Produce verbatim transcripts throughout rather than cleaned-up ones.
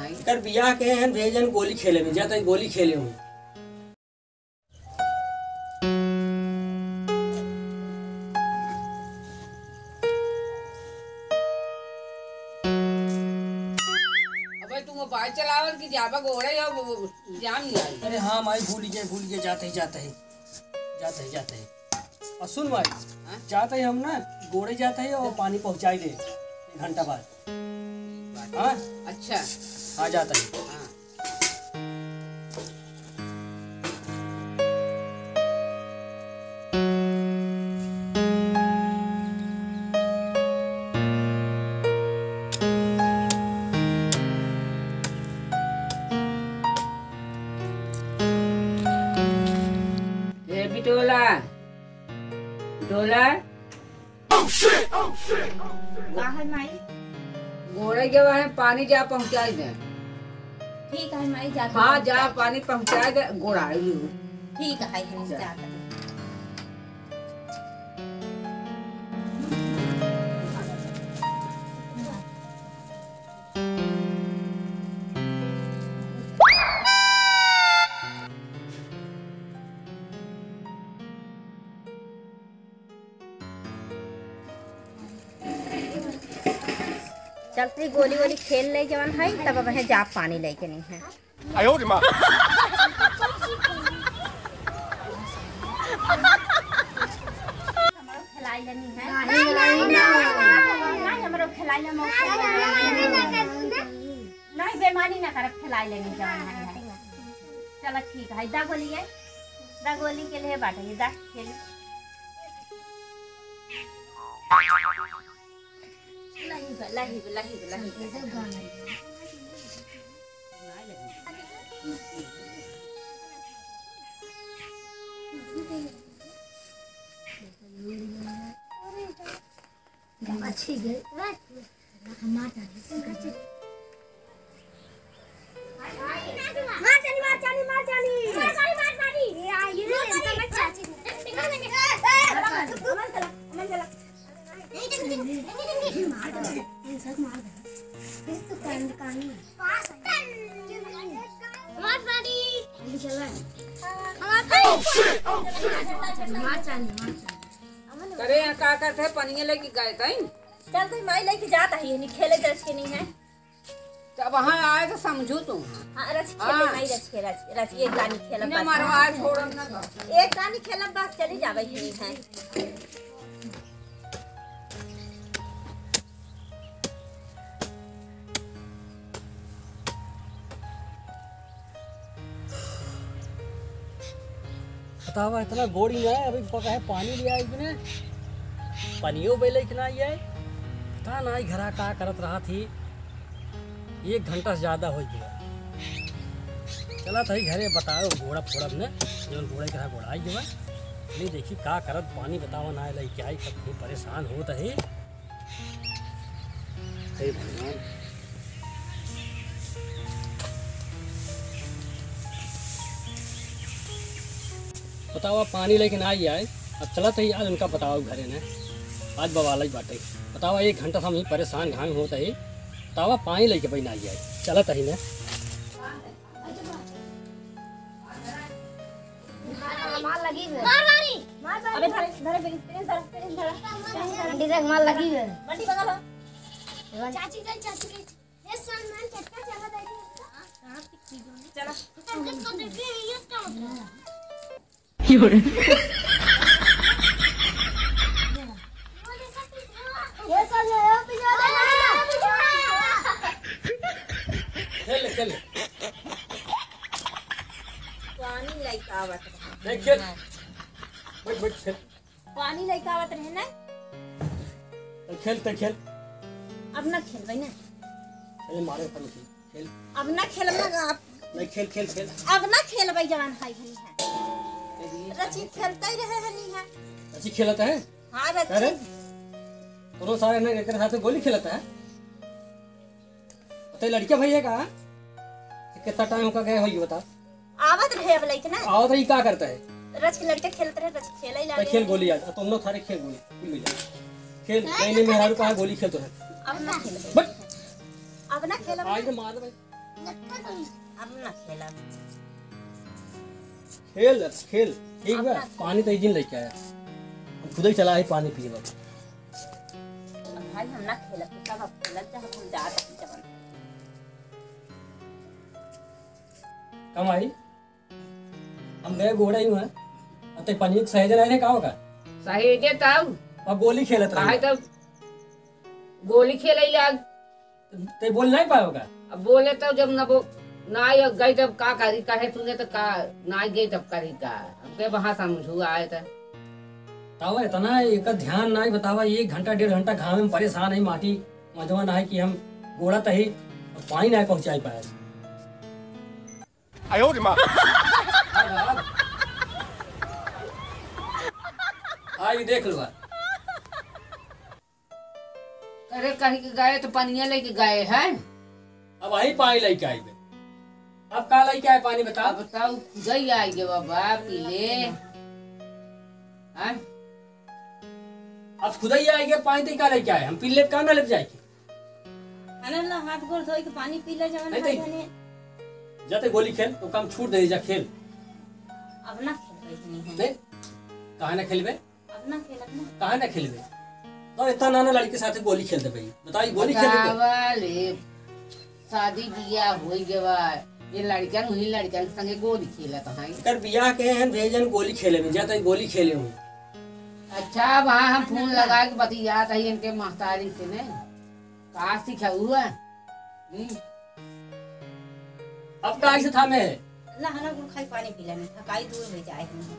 इनकर बियाह के हैं, भेजन गोली खेले में, जाता है गोली खेले में। अबे तू मोबाइल चलावत कि जाबा गोड़े या वो, वो, जाम नहीं आई। अरे हाँ माई, भूल गए, भूल गए, जाते ही, जाते ही, जाते ही, जाते ही। और सुन माई, हाँ? जाते ही हम ना गोड़े जाते ही और पानी पहुँचाई दे एक घंटा बाद। हाँ? अच्छा। हाँ, जाता ही। हाँ। ए बिटोला, बिटोला। का है माई? गोड़े के वहाँ पानी जा पहुँचाई दे। ठीक है माई, जाते हाँ, हैं, जा जाते हैं। पानी पहुँचाई दे, गोड़ाई लू। ठीक है, हम जा। जाते हैं। चलती गोली वोली खेल ले जवन है, तब अब है जा पानी लेके नहीं है। आयो रे माँ। हमरो खिलाई लेनी है। नहीं, नहीं, नहीं, हमरो खिलाई लेनी है। नहीं, बेमानी ना करब, खिलाई लेनी जवन है। चला ठीक है, दा गोली है, दा गोली के लिए बाटे, ये दा खेल। लाही बा, लाही बा, लाही बा, लाही बा। अच्छी गई। मार चाली, मार चाली, मार चाली। मार चाली, मार चाली। ये आई, ये ले, ले, ले, चाची। अमन चला, अमन चला। मार चाली। मार चाली, मार चाली। करे यहाँ का करते हैं, पनिया लेके गए तई। चल तई माई लेके जाता है, ये नहीं खेले दस के नहीं है। जब वहाँ आए तो समझू तू। हाँ, रच खेले हाँ। माई, रच खेल, रच, रच, एक दानी खेलब इन्हें बस। मरवा छोड़ब ना तो। एक दानी खेलब बस, चली जावे ही नहीं है। बतावा, इतना गोड़ी ना है, अभी पका है, पानी लिया है कि नहीं? पनियो बेले कि ना ये? पता ना, ई घरा का करत रहा थी, एक घंटा से ज्यादा हो गया। चला था घरे बताओ, गोड़ा फोड़ब ने, जौन गोड़े के रहा, गोड़ा आई गवा। नहीं देखी का करत, पानी बतावा ना आइला, क्या ही कब परेशान होत है। हे भगवान। बतावा, पानी लेके ना आई आए। अब चलत ही आज उनका बताओ घरे ने। आज बवाल ही बाटे। बतावा, एक घंटा से हम ही परेशान घाम होत ही। बतावा, पानी लेके भाई ना आई आए। चलत ही ने। मार लगी है। मार मारी। मार मारी। अबे धरे, धरे, प्रिंस, प्रिंस धरे, प्रिंस धरे, प्रिंस धरे। बंटी देख, मार लगी है। बंटी बगल हो। चाची गई, चाची गई। ये सामान चटका चला दे दे। चला। इसको देखिए, ये क्या होता है? ये सब है, ये पीछे वाला है। खेल, खेल। पानी लइका आवत रहे। नहीं, खेल। बैठ, बैठ, खेल। पानी लइका आवत रहे ना। तो खेल, तो खेल। अब ना खेलबै ना। अरे मारे अपन खेल। खेल। अब ना खेलब ना आप। नहीं, खेल, खेल, खेल। अब ना खेलबै जवान है हनी है। रची खेलते ही रहे हनी है। रची खेलत है? हाँ, रची। अरे, तोरो सारे ने एक साथ गोली खेलत है। तो लड़के भैया का? कितना टाइम होगा गए होई बता। आवत रहे अब लइके ना। आवत रही का करता है? रच के लड़के खेलत रहे, रच खेले ही तो लागे। खेल गोली आज, तुम लोग सारे खेल गोली, खेल गोली। खेल, नहीं, नहीं, मेहरारू कहा गोली खेल तो है। अब ना खेल। बट अब ना खेलब। आज तो मार दे भाई। अब ना खेलब। खेल, खेल, ठीक बा। अब ना खेल। पानी तो एक दिन लेके आया, हम खुद ही चला आई पानी पिए बा। अब भाई हम ना खेलब, तू सब अब खेलत जा, हम जात हई जवन। कमाई, हम गए गोहड़ा ही हुआ, अब ते पानी के सहेजे रहे का होगा? सहेजे तब। अब गोली खेलत काहे रहे। तब गोली खेले लाग। ते बोल नहीं पाएगा। अब बोले तो जब न वो ना आए गई तब का करी, कहे सुने तो का ना आए गई तब करी का? हमके वहाँ समझू आए तो। बतावा इतना एक ध्यान नहीं बतावा, एक घंटा डेढ़ घंटा घाम में परेशान है, माटी मजवा ना है कि हम गोड़ा तही पानी नहीं पहुँचाई पाए। आयो रे माँ। आई देख लो। अरे कहीं के गए तो पनिया लेके गए हैं। अब वही पानी लेके आई बे। अब का लेके आए पानी बताओ? अब बताओ, खुदई आई गे बाबा, पी ले। हाँ? अब खुदई आई गे पानी तो का लेके आए? हम पी ले का ना ले जाए के? अरे ला, हाथ गोड़ धोई के पानी पी ले जवन नहीं, भाई नहीं। हने। जाते गोली खेल, तो काम छूट दे जा खेल। अब ना खेल इतनी है। नहीं, काहे ना खेलबे? अब ना खेलब ना। काहे ना खेलबे? तो इतना नाना लड़की के साथे गोली खेल देबे। बताओ, ये गोली खेल देबे? बतावा ले, शादी बियाह होई गवा, ये लड़कन, वही लड़कन के संगे गोली खेलत हैं। एकर बियाह के हैं, भेजन गोली खेले में, जाता है गोली खेले में। अच्छा, वहाँ हम फोन लगा के बतियात है इनके महतारी से ने। का सिखाऊ है? हम्म। अब का ऐसे थामे है? ला, हना गुड़ खाई पानी पी लेने, थकाई दूर हो जाए हमें।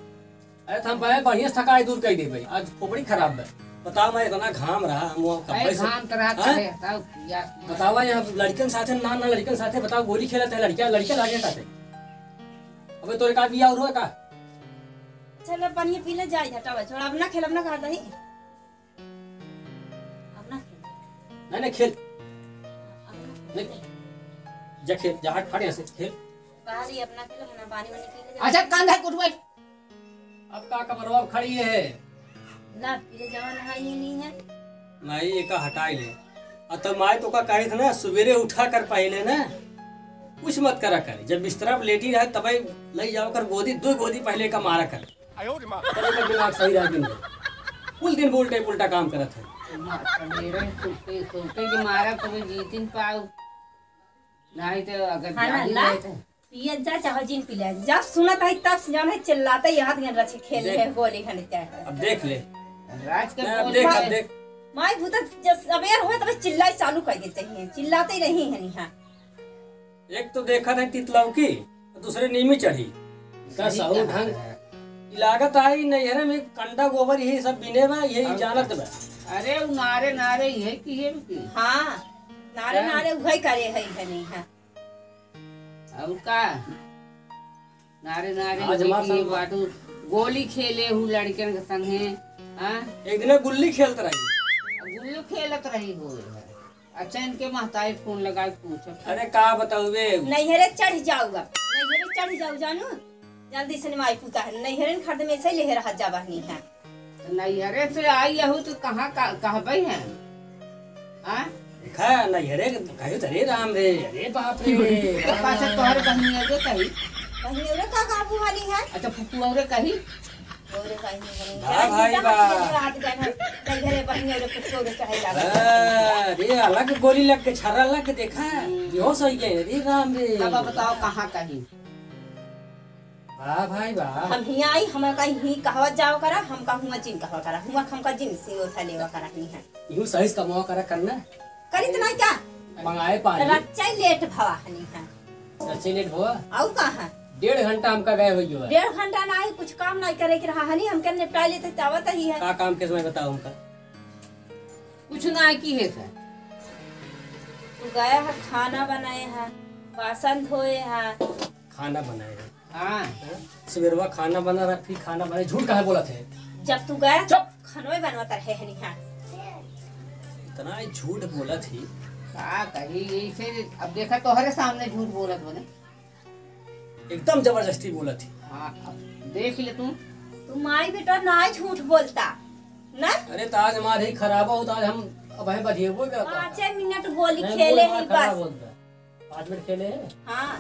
अरे, तो हम पहले बढ़िया से थकाई दूर कर देबे। आज खोपड़ी खराब बा। बताओ, मैं इतना घाम रहा, हम वहाँ अरे, कब्बे से, घाम तो रहा हाँ? करे, तब यार। बतावा, यहाँ लड़कन साथे, ना, ना, लड़कन साथे, बताओ, गोली खेलत है लड़कियाँ, लड़के लागे साथे। अबे, तोरे का बियाह हुआ का? चल, अब पानी पी ले, जाए, हटावा, छोड़, अब ना खेलब ना, कहा दही। अब ना खेल। नहीं, नहीं, खेल। अब ना खेल। नहीं। जा खेल, जा हट, हट यहाँ से, खेल। बाहर ही अपना खेल, अपना पानी वानी पी ले, जा। अच्छा, कांधा कुटवे। अब का कमरवा खड़ी है? ना, फिर जवान है, ये नहीं है। नहीं, ये का हटाई ले। आ तो माई तो का कही था ना, सवेरे उठा कर पहले ना, कुछ मत करा कर। जब बिस्तरा पर लेटी रहे, तबे ले जाओ कर गोदी, दो गोदी पहले का मारा कर। आयो रे माँ। तब एकर दिमाग सही रह दिन भर। कुल दिन उल्टे पुल्टा काम करत है। मार मेरे सुते, सुते के मारा तबे जीतिन पाऊ। नहीं तो अगर हाँ ना, जागी ना। रहे तो। पिए जा चाहे जिन पी ले। जब सुनत है तब से जौन है चिल्लाते ही हाथ गन रचे खेल देख। ले गोली खाने चाहे। अब देख ले। राज के नहीं, अब बोल देख, रहे। अब देख। माई भूत जब अबेर होए तब चिल्लाई चालू कर दे चाहिए। चिल्लाते ही रही है निहा। एक तो देखत है तितलौकी, दूसरे नीमी चढ़ी। का सही सहू कहा ढंग। है। ई लागत आई नैहरे में कंडा गोबर यही सब बिने बा, यही और जानत बा। अरे उ नारे नारे यही की है की। हाँ, नारे हाँ। नारे उहई करे है, है नहीं है। और का? नारे नारे आज उहई हमार की है संग बाटू, गोली खेले हूँ लड़कन के संगे, हाँ? एक दिन गुल्ली खेलत रही। गुल्ली खेलत रही हो। अच्छा, इनके महतारी फोन लगा के पूछो। अरे, का बताउबे? नैहरे चढ़ जाऊ अब। नैहरे चढ़ जाऊ, जानू। जल्दी से निमाई पूता है। नैहरे न खर्द में से लेहे रहा जा बहनी है। तो नैहरे से आई यहू तो कहाँ का, कहबे हैं? हाँ? देखा, नैहरे कहियो तो, "अरे राम रे, अरे बाप रे।" तो पाछे तोहरे बहनी अउरे कही। बहनी अउरे का काबू वाली है? अच्छा, फुफू अउरे कही। अउरे कही नहीं बनी। वाह भाई, वाह। रात गए हैं, नहीं घरे बहनी अउरे कुत्ते अउरे चढ़े लागल। हाँ, रे, अलग गोली लग के, छर्रा लग के देखा, हम्म। बेहोश हो गए, अरे राम रे। अब बताओ कहाँ कही? वाह भाई, वाह। हम हियाँ आई, हम कहीं ही कहवत जाओ करा, हम कहूँ जिन कहवा करा, हुआ हमका जिन से उठा लेवा करा ही है। यूं सही से कमावा करा करना। करी तो नहीं क्या? मंगाए पानी। रच्चा ही लेट भवा हनी है। रच्चा ही लेट भवा? आऊ का है? डेढ़ घंटा हमका गए हो गया। डेढ़ घंटा ना आई, कुछ काम नहीं करे के रहा हनी, हमके निपटा लेते तो आवत ही है। का काम के समय बताओ हमका? कुछ ना की है सर। तू गया है, खाना बनाए है, बासन धोए है। खाना बनाए है। हाँ। हाँ? सवेरवा खाना बना रहा, फिर खाना बनाए, झूठ काहे बोलत है? जब तू गया चुप! खनवे बनवत रहे है निहा। इतना ही झूठ बोलत ही। का कही, ऐसे अब देखा तोहरे सामने झूठ बोलत बने। एकदम जबरदस्ती बोलत ही। हाँ, अब देख ले तू। तू माई बेटा ना झूठ बोलता, ना? अरे, तो आज हमारे ही खराब हो, तो आज हम अब है बधियेबो करता। पाँचे मिनट गोली नहीं, खेले मूड ही हमारा खराब बस। होता। पाँच मिनट खेले हैं। हाँ।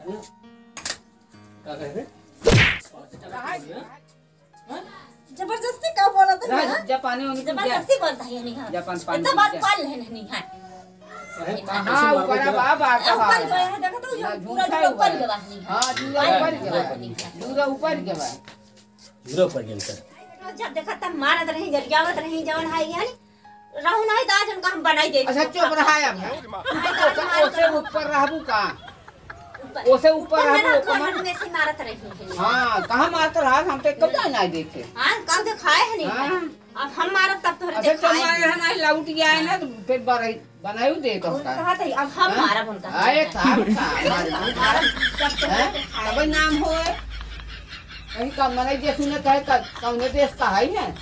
है ना? का कहे? हाँ? जबरदस्ती का बोलत है ना, ना? जब पानी उनको जबरदस्ती बोलता है, नहीं, हाँ। जब पानी, पानी इतना बात पी लिया। पाल है, नहीं, हाँ। अरे, हाँ, ऊपर अब आप आता ऊपर है। गया है, देखो तो, ये ना, पूरा झूठा झूला ऊपर हुआ है। गया है, नहीं, हाँ। हाँ, झूला ऊपर गया है। झूला ऊपर गया है। झूला ऊपर गया है। जब देखा तब मारत रही, गरियावत रही, जवन है, यानी रहू नहीं दाज उनका हम बनाई देत। अच्छा, चुप रहा अब। ओसे, ओसे ऊपर रहबू का? ऊपर। ओसे ऊपर ऊपर रहबू, मेरा ओकर तोहर में से मारत रही है। हाँ, कहाँ मारत रहा? हम तो कब ना देखे। हाँ, कब देखाए है नहीं। हाँ। अब हम मारब तब तोहरे अच्छा, चुप देखाए। मारे रहना, लौट गया है ना, तो फिर बरई बनायु दे तो और का? कहा था, अब हम हाँ? मारब उनका। आए, का, का, मारब, मारब, जब तोहरे हैं? देखाए। तबे नाम होए। कहीं का मनई जे सुने कहे का, कौने देश का है, हैं?